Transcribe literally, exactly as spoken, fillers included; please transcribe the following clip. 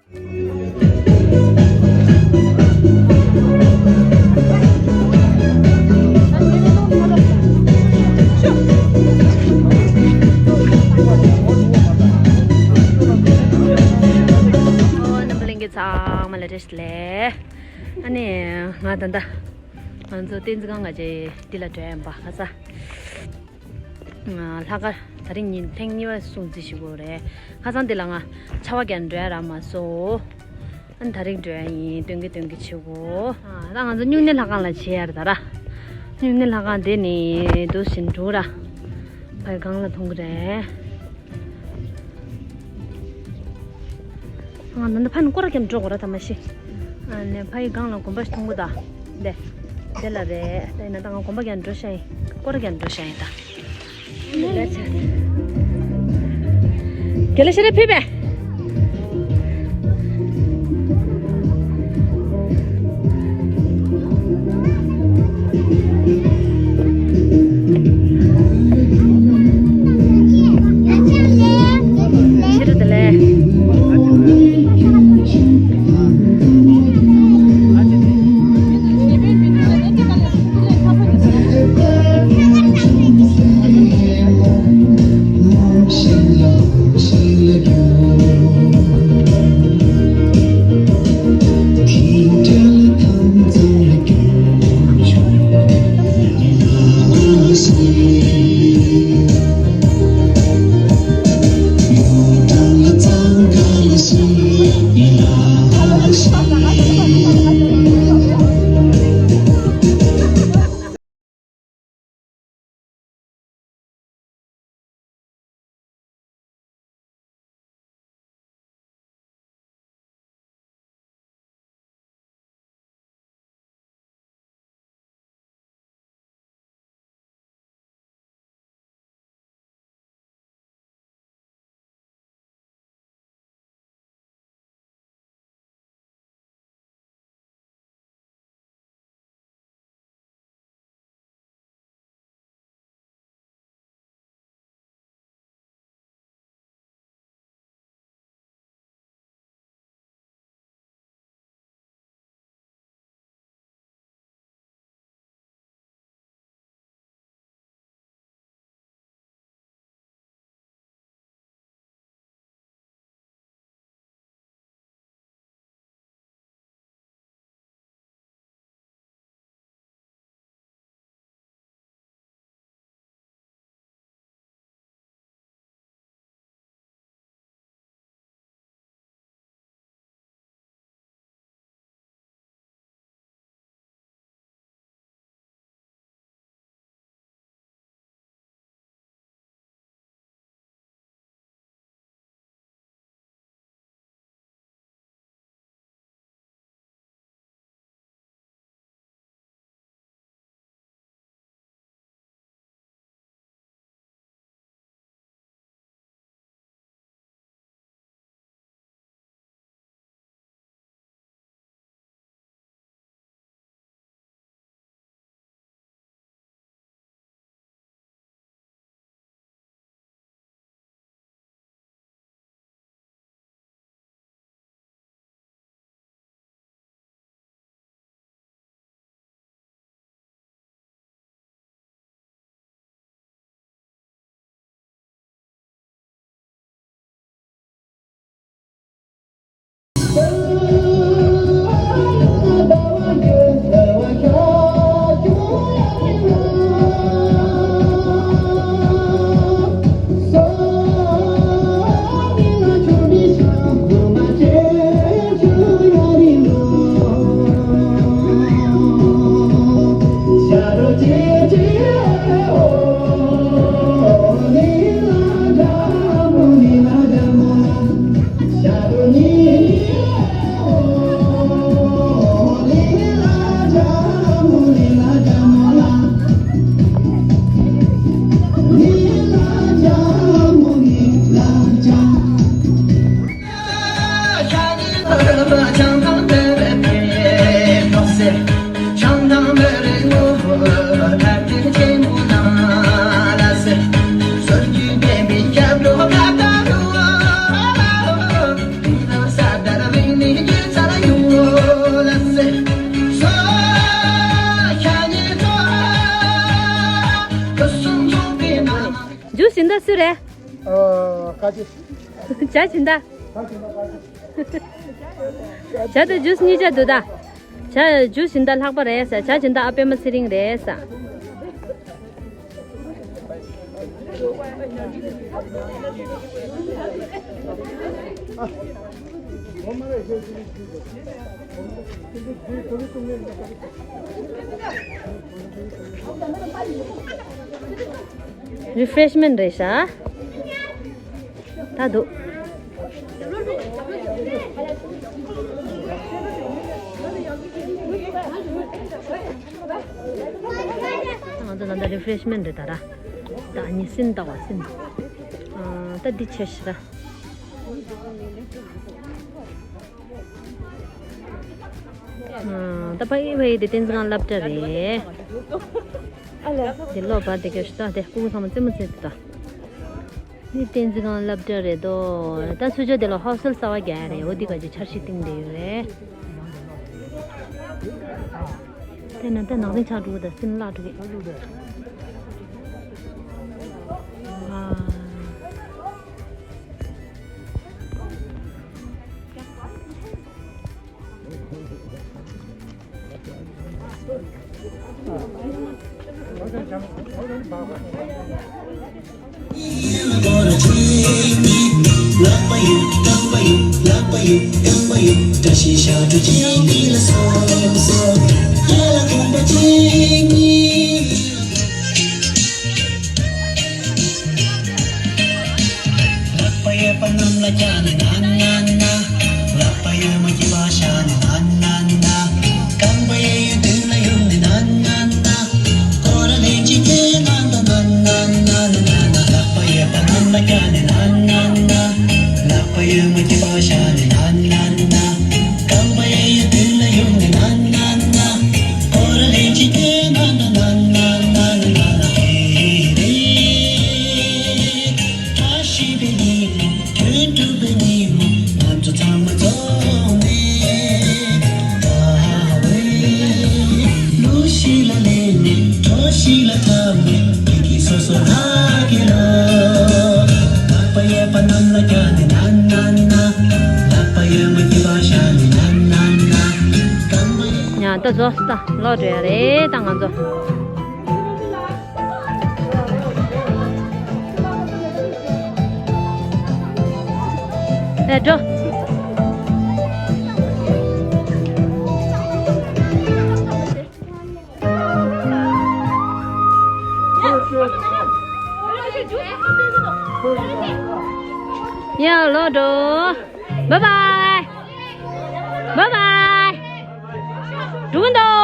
ཨོ། རྣམ་པ་ལྷན་རྒྱས་ཚང་མ་ལ་བཀྲ་ཤིས་བདེ་ལེགས། ཨ་ནི་ང་ད་ལྟ་ང་ཚོ་བསྟན་འཛིན་སྒང་ག་ཅེ་འདི་ལ་འགྲོ་ཡ་ཡིན་པ། ཁ་ས་ལྷག་དཀར་ད་རིང་ཉིན་ཐེངས་གཉིས་པ་སྲུང་བརྩི་ཞུ་དགོས་རེད། ཁ་སང་འདི་ལ་ང་ཆར་པ་རྒྱག་འགྲོ་ཡ་རག་མ་སོང་། ཨ་ནི་ད་རིང་འགྲོ་ཡ་ཡིན། སྟོན་གི་སྟོན་གི་བྱེད་དགོས། ཨ་ད་ང་ཚོ་སྨྱུང་གནས་ལྷ་ཁང་ལ་བྱེད་ཡ་རེད་ད་ར། སྨྱུང་གནས་ལྷ་ཁང་དེ་ནི་འདུག་བཞིན་འགྲོ་ར། ཕའི་སྒང་ལ་མཐོང་གི་རེད། ང་ད་ནི་ཕ་ནི་སྐོར་ར་རྒྱབ་འགྲོ་དགོས་ར་ད་མ་གཞི། ཨ་ནི་ཕ་ཡི་སྒང་ལ་དགོན་པ་ཞིག་མཐོང་གི་ད། འདི། འདི་ལ་རེད། ད་ཡིན་ན་ད་ང་དགོན་པ་རྒྱབ་འགྲོ་ཤ་ཡིན། སྐོར་ར་རྒྱབ་འགྲོ་ཤ་ཡིན་ད། དགེ་ལེགས་ཤ་རེ་ཕེབས་པས། སུ་རེད། ཨ། ཁ་ཅིག་ཇ་སྦྱིན་བདག་ཇ་དང་ཇུས་གཉིས་ཆ་འདུག་ད། ཇ་ཇུས་སྦྱིན་བདག་ལྷག་པ་རེད་ཟེར། ཇ་སྦྱིན་བདག་ཨ་པད་མ་ཚེ་རིང་རེད་ཟེར། རི་ཕ་རེ་ཤི་མེན་ཊི་རེད་ཤག་ད་འདུག་ང་ཚོ་ད་ལྟ་རི་ཕ་རེ་ཤི་མེན་ཊི་རེད་ད་ར། ད་ཨ་ནི་སིན་ཏག་པ་སིན། ཨ། ད་འདི་ཆེ་ཤི་ར། ཨ། ད་ཕ་ཡི་ཕ་ཡི་དེ་བསྟན་འཛིན་སྒང་སློབ་གྲྭ་རེད། ཨ་ལས། དེ་ལོག་བར་དེ་ག་ཤི་ད་དེ་སྤུ་གུ་ཚང་མ་རྩེད་མོ་རྩེ་དུས་ད། འདི་བསྟན་འཛིན་སྒང་སློབ་གྲྭ་རེད་དོ། ད་ཚུར་ཕྱོགས་དེ་ལ་ཧོ་སི་ཊེལ་གསར་པ་རྒྱག་ཡ་རེད། འོ་འདི་ག་ཅིག་འཆར་གཞི་བཏིང་བསྡད་ཡོད་རེད། དེ་ན་ད་ནག་དིང་ཆགས་འགྲོ་གི། ད་སིན་བརླག་འགྲོ་གི། ཨ། ཡང་ད་རྫོགས་སོང་། ད་ལོག་འགྲོ་ཡ་རེད་ད་ང་ཚོ། ཨེ་འགྲོ། ཡ་ལོག་འགྲོ། བཱའི་བཱའི། བཱའི་བཱའི། འགྲོ་གི་འདུག